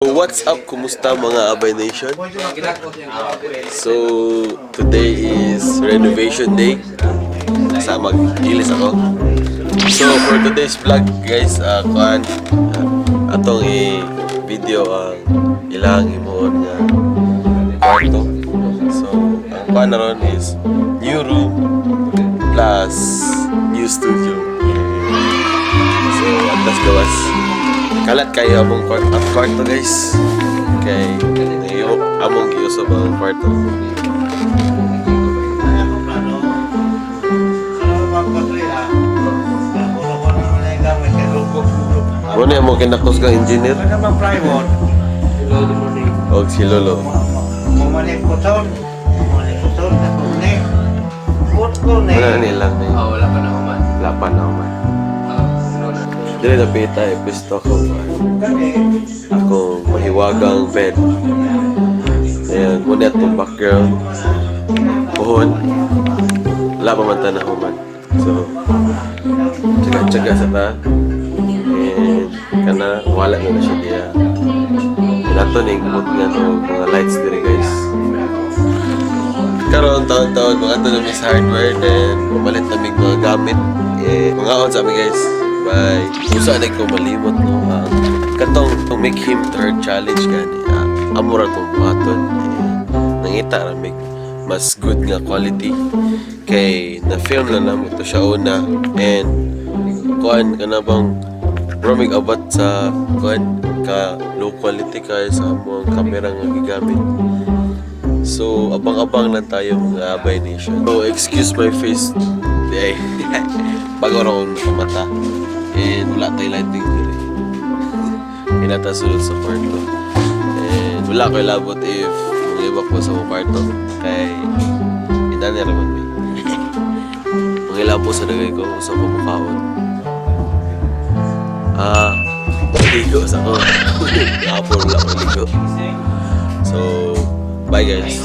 What's up? Kumusta, mga Abay Nation? So, today is renovation day. Sa mag-ilis ako. So, for today's vlog, guys, kuan, atong i-video ang ilang himuon nga kwarto. So, ang kuan na ron is new room plus new studio. So, atas gawas. Kalat kayo among kwarto, ang kwarto, guys. Kay yung among giusob ang kwarto. Muna among kinakos kang engineer og si Lolo. Wala na nilang na. Oh, wala pa na human. Wala pa na man. Dili na pita eh, pisto ko. Ako mahiwagang bed. Ayan, muna itong background. Puhon. Wala pa man ta na human. So, tsaga-tsaga sa ta. And kana, wala na na siya diya. And ato ning put nga no, mga lights diri, guys. Karon taon-taon mga ato na mi sa hardware, then pamalit na mig mga gamit. Eh, mga on sa amin, guys. Bye. Usa na ko malimot, no. Katong tong make him third challenge gani. Amo ra tong buhaton. Eh, nangita ra mig mas good nga quality kay na film na namo to siya una and kuan kana bang romig abat sa kuan ka low quality kay sa among camera nga gigamit. So, abang-abang lang tayo, mga Abay Nation. So, excuse my face. Di ay. Bago ra akong nakamata. And wala tayo lighting diri. Hinata sulod sa kwarto. And wala ko ilabot if mga ko sa akong kwarto. Kay inani raman mi. Mangilabo sa dagay ko sa ko mukaon. Ah, ligo sa ko. Gahapon wala ko ligo. So, bye, guys.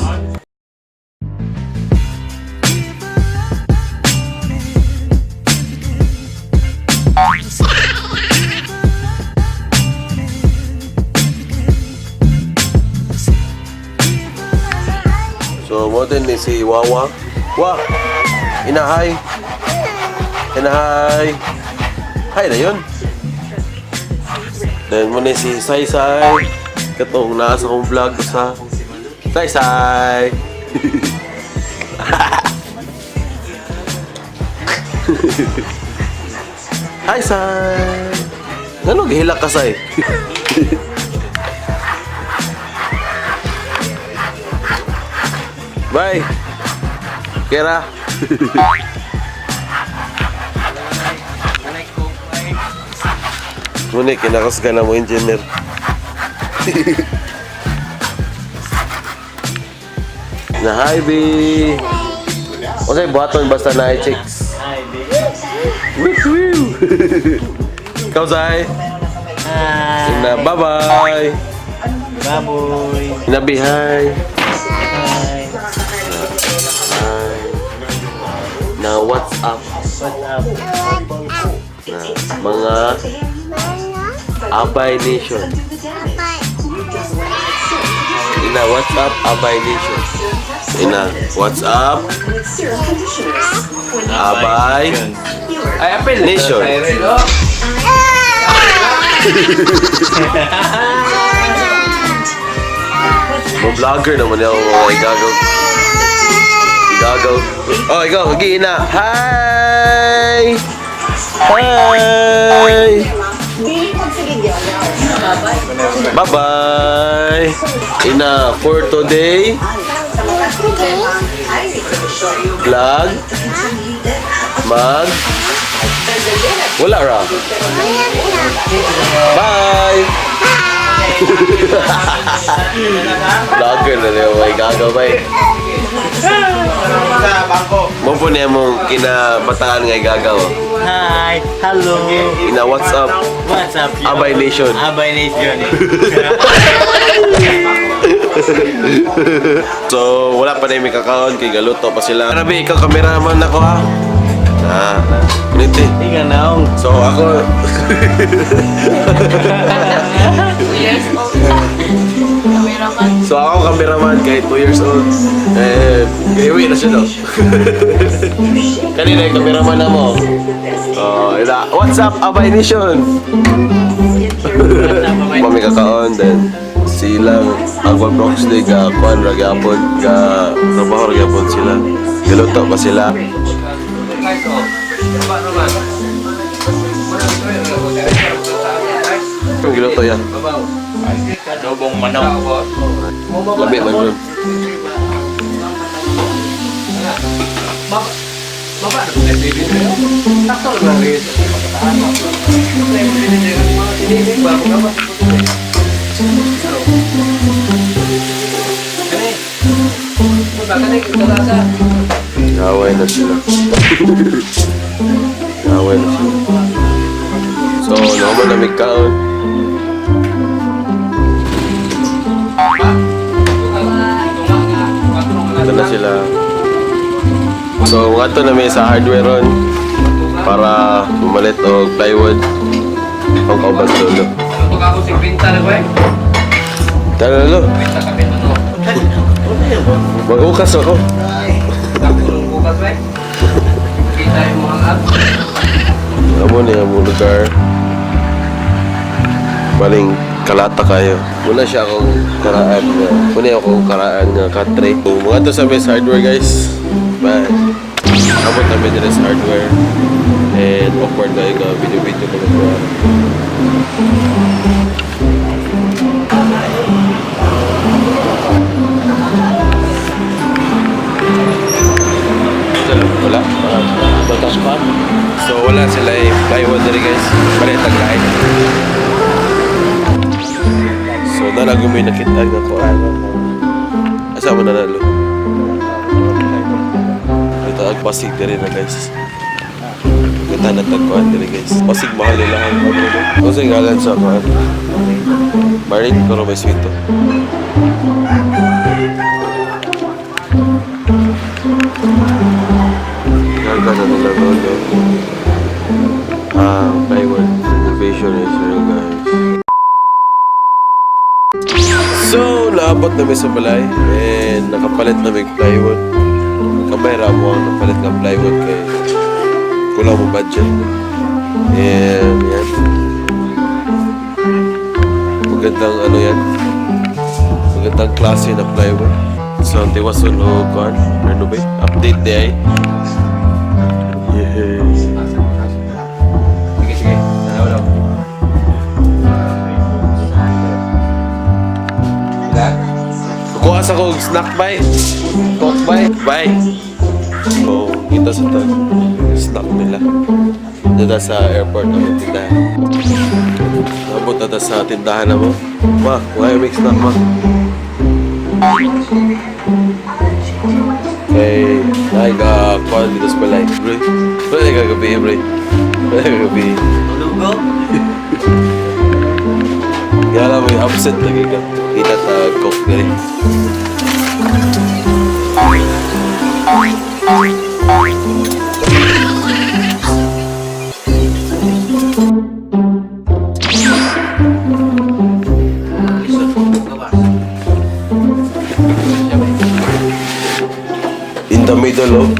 So, mo din ni si Wawa. Wa! Inahay! Inahay! Hi na yun! Then mo ni si Sai Sai. Katong naa sa akong vlog sa Sai Sai. Hi, Sai! Ngano gihilak ka, Sai? Bye! Kera! Ngunit, kinakas ka na mo, engineer. Na hi, B! O sa'yo, buhaton basta na chicks. Hi, B. Woo! Woo! Ikaw, Zay! Hi. Na bye-bye! Baboy. Nabi, hi! Hi. Hi! Na what's up? What's up? Na mga Abay Nation. Ina, what's up, Abay Nation? Ina, what's up, Abay Ay, apel. Nation? Siren, oh. Mo vlogger naman ako, mga igagaw. Igagaw. Oh, ikaw, agi na. Hi! Hi! Bye-bye! Ina, for today, vlog, mag, wala ra. Bye! Vlogger na niya, may gagaw ba. Sa bangko. Mo po niya mong kinabataan nga igagaw. Hi. Hello. Ina, what's up? What's up, yo? Abay Nation. Abay Nation. So, wala pa na yung may kakaon kay galuto pa sila. Grabe, ikaw cameraman ako ha. Ah, niti. Ikaw naong. So, ako Years old. So ako cameraman kay 2 years old. Eh, gayuwi na siya, no? Kanina yung cameraman na mo. Oh, ila, what's up, Abay Nation? Mami kakaon, then silang ang Juan Brooks Day ka kuan ra gyapon ka trabaho ra gyapon sila. Giluto pa sila. Guys, oh. Baba naman. Ang giluto ya. Babaw. Adobong manok. Labi man ron. Baba na po baby na. Sakto lang rin. Bago ka ba? Kani. Baba kani kalasa. Gaway na sila. Gaway na sila. So, naman na may kaon. Ito na sila. So, nga to na may sa hardware ron para bumalit og plywood ang kauban lolo. Pag ako si Binta na ba eh? Tara, lolo. Binta ka binta no. Mag-ukas ako. Ako nung bukas ba eh? Kita yung mga app. Amo ni ang lugar. Baling kalata kayo. Muna siya akong karaan nga. Muna akong karaan nga katre. So, mga to sa best hardware, guys. Bye. Abot namin dito sa hardware. And awkward kayo nga video-video ko na. Wala. Wala. So wala sila eh. Plywood diri, guys. Balik tagkain. So nalago mo yung nakita nga ko. Asa mo nanalo? Ito ang Pasig diri na, guys. Kita na tagkuhan diri, guys. Pasig mahal nila ang ano. Kasi ngalan sa kuhan. Marin pero may sweet to. Gaga na nila doon, no? Ah, plywood. Renovation is real, guys. So, naabot namin sa balay and nakapalit namin plywood. Kamay ra mo ang napalit ng plywood kay kulang mo budget. And yan. Magandang ano yan. Magandang klase na plywood. So, ang tiwason o kuan, renovate. Update di ay. Yeah. Sige, sige. Tanaw lang. Kuha sa kong snack, bay. Coke, bay. Bay. So, kita sa tag snack nila. Dito sa airport ang tindahan. Nabot na ta sa tindahan na mo. Ma, kuha yung mix snack, ma. Kay, naay ka kuha dito sa balay. Bro, wala ka gabi, bro. Wala ka gabi. Tulugo? Kaya mo yung absent lagi ka. Kita ta coke diri. In the middle of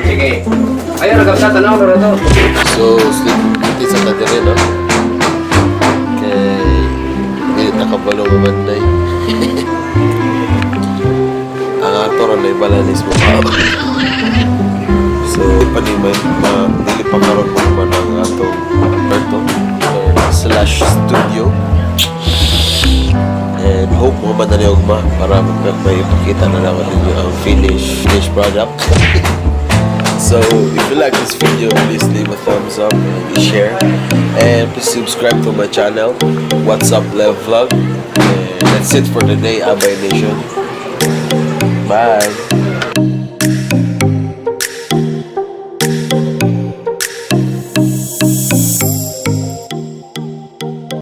Sige. Ayun, nagkapsa, tanaw na to. So, sleep dito sa kadere, no? Kay hindi nakabalo mamanday. Ang ato ron ay balanis mo pa. So, panimay, ma, dili pa karon mo man ang atong kwarto or slash studio. And hope mo man na ugma para may ipakita na lang ninyo ang finished product. So if you like this video, please leave a thumbs up and share. And please subscribe to my channel, What's Up Lev Vlog. And that's it for today, Abay Nation. Bye.